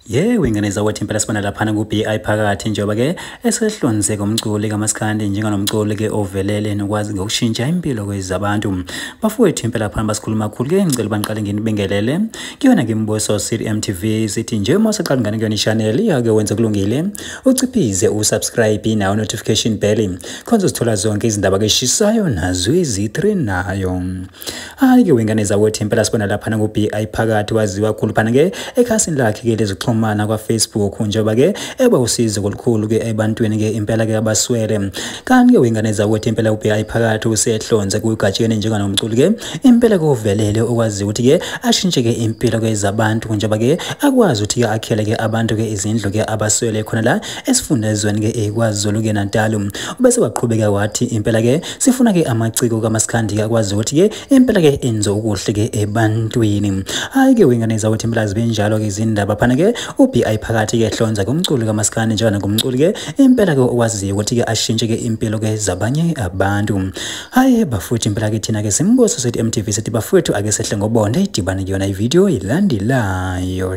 Winganiza wathi impela sibona laphana ku-BI phakathi njengoba ke esehlonze komculi kaMaskandi njenganomculi ke ovelele nokwazi ngokushintsha impilo kwezabantu. Bafowethu impela phana basikhuluma kakhulu ke ngicela baniqale nginibingelele kuyona ke imbuso City MTV sithi nje uma usaqala ngane kuyona i-channel yake wenze kulungile uciphize usubscribe nawo notification bell khonza uzithola zonke izindaba ke eshisayo nazo ezi3 nayo. Hayi ke winganiza wathi impela sibona laphana ku-BI phakathi waziwa kakhulu phana ke ekhasini lakhe ke lezo mana kwa Facebook njengoba ke eba usizo olukhulu ke ebantwini ke impela ke abaswele kanti ke winganeza wethi impela uBI phakathi usehlonze kugatsheni njenganomculi ke impela ke uvelele okwazi ukuthi ke ashintshe ke impilo ke zabantu njengoba ke akwazi ukuthi ke akhele ke abantu ke izindlu ke abaswele khona la esifundazweni ke eKwaZulu ke Natal ubese waqhubeka wathi impela ke sifuna ke amaciko kaMaskandi akwazi ukuthi ke impela ke enze ukuhle ke ebantwini. Hayi ke winganeza wethi impela zibenjalo ke izindaba phana ke uBI phakathi ke ehlonza kumculi kaMaskandi njana kumculi ke impela ke owaziyo ukuthi ke ashintshe ke impilo ke zabanye abantu. Hayi bafuthu impela ke thina ke simbuso City MTV sithi bafuthu ake sehle ngobonde idibane kuyona ivideo ilandelayo.